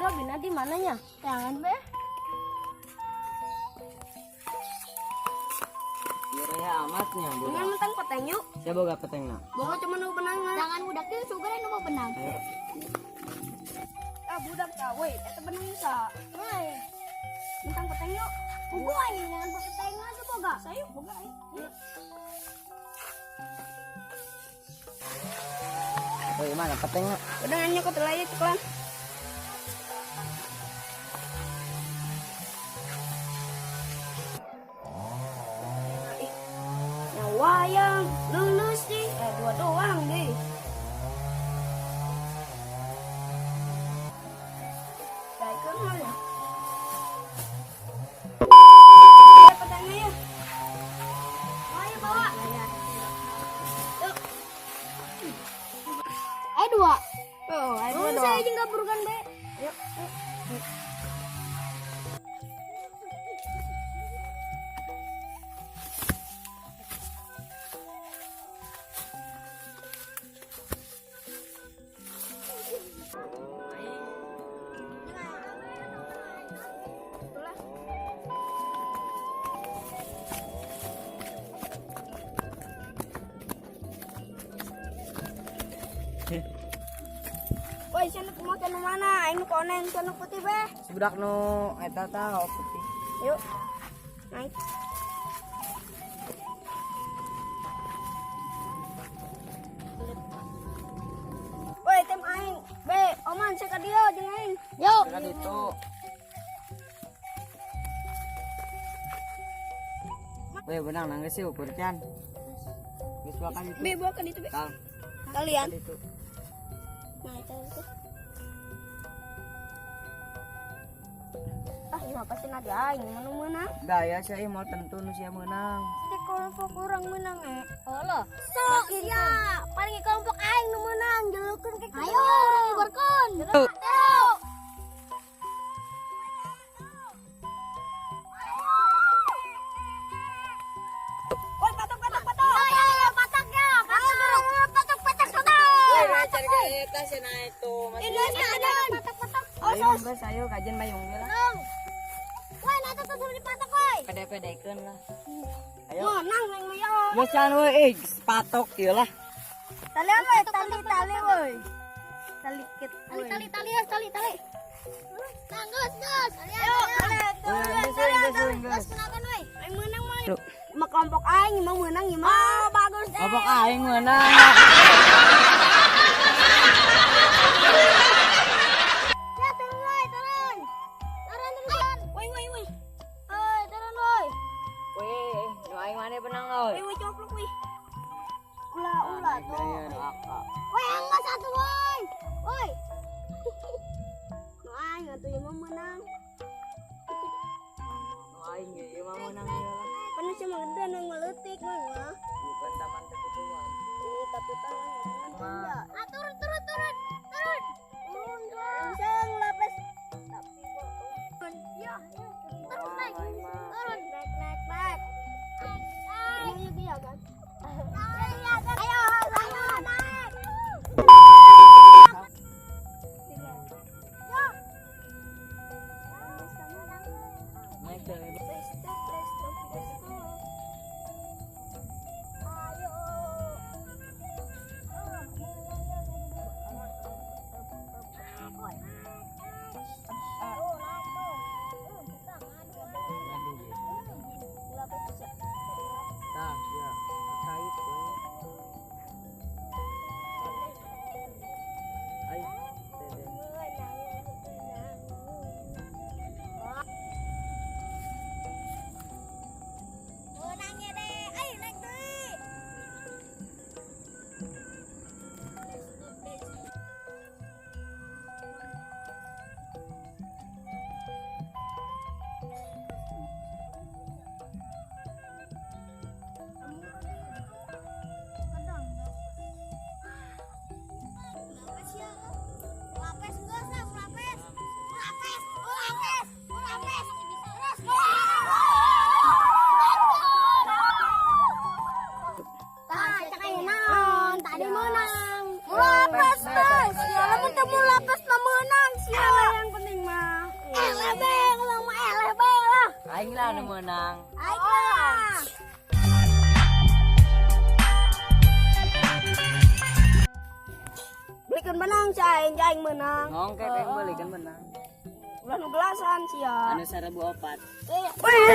Robina di mananya? Jangan be. Iya amatnya Dengan budak. mentang peteng yuk. Saya boga petengna. Boga cuma nu benang mah. Jangan budak tuh sugar nu benang. Ayo. Ah budak ka we, eta benang sa. Woi, Mentang peteng yuk. pugu aing jangan peteng aja boga. Sayu boga aing. Woi, mana petengna? Udah nanya ke telaya ceklan. Yang wayang lulus sih, dua doang deh. Baikkan hal ya. Ya, petangnya ya. Ayo bawa. Yuk. Eh dua. Oh, ayo dua Oh, doang. saya juga burukan be. Yuk. Woi, sia nu make nu mana? Aing nu koneng, sia nu putih be. Si budak nu eta tah putih. Yuk. Naik. Woi, tim aing. Be, oman sia ka dieu jeung aing. Yuk. Kan itu. Woi, benang nangis sih ukur can. Geus bawa kan itu. Be, bawa ka ditu be. Kang, Kalian. kan itu. Nah, itu. Ah, ini mah pasti nanti aing mana menang. Gaya saya mau tentu nu sia meunang. Di kelompok urang menang eh. Oh lo. Sok sia, paling kelompok aing nu meunang, jelukeun ke. Ayo urang ibarkeun. Yuk. Woi, patok patok patok. Ayo ayo patak ya, patak. Patak patak patak. Woi, cari ka eta sia naik tuh. Ini ada patak patak. Ayo, geus ayo kajian bayung ge lah. Dong. Woi, nanti tuh dipatok woi. Pede-pedekeun lah. Ayo. Menang aing mah ya. Geus can we, eh patok ieu lah. Tali woi, tali tali woi. Tali kit. Tali tali tali ya, tali tali. Nah, geus geus. Ayo, Woi, geus we, geus we, geus. Geus kenakan woi. Aing menang mah. Mah kelompok aing mah menang ieu mah. Bagus deh. Kelompok aing meunang. Ya turun woi, turun. Turun turun. Woi woi woi. Oi, turun woi. Woi, nu aing mana benang woi. Woi woi coplok woi. Ulah ulah tuh. Woi, enggak satu woi. Woi. Nu aing atuh ieu mah menang. Nu aing ge ieu mah meunang ieu lah. Pan sih mah gede nu ngeleutik mah mah. Bukan taman kebutuhan. Ih, tapi tangan Mah. Ah, turun turun turun. Turun. Turun turun. Langsung lapis. Tapi bohong. Ya, terus naik. Aing mah. Turun. Naik naik naik. Naik. Ini dia kan. Naik. Ayo, ayo naik. Yo. Naik deh. Let's go, let's go, let's go. Ayo. Ngadu ge. Tah, ya. Kait we. Ayo, dede. Menangnya deh. Ayo naik deui. Lapes ya. Lapes enggak sah, lapes. Lapes, lapes, lapes. Terus. Tah, cek aing naon, tadi menang. Lapes teh, sia lamun teu mau lapes mah menang sia. Yang penting Eleh be, ngomong mah eleh be lah. Aing lah nu menang. Aing lah. Belikeun benang si aing, aing menang. Ngongke aing belikeun benang. Ulah nu gelasan sia. Anu 1004. Wih.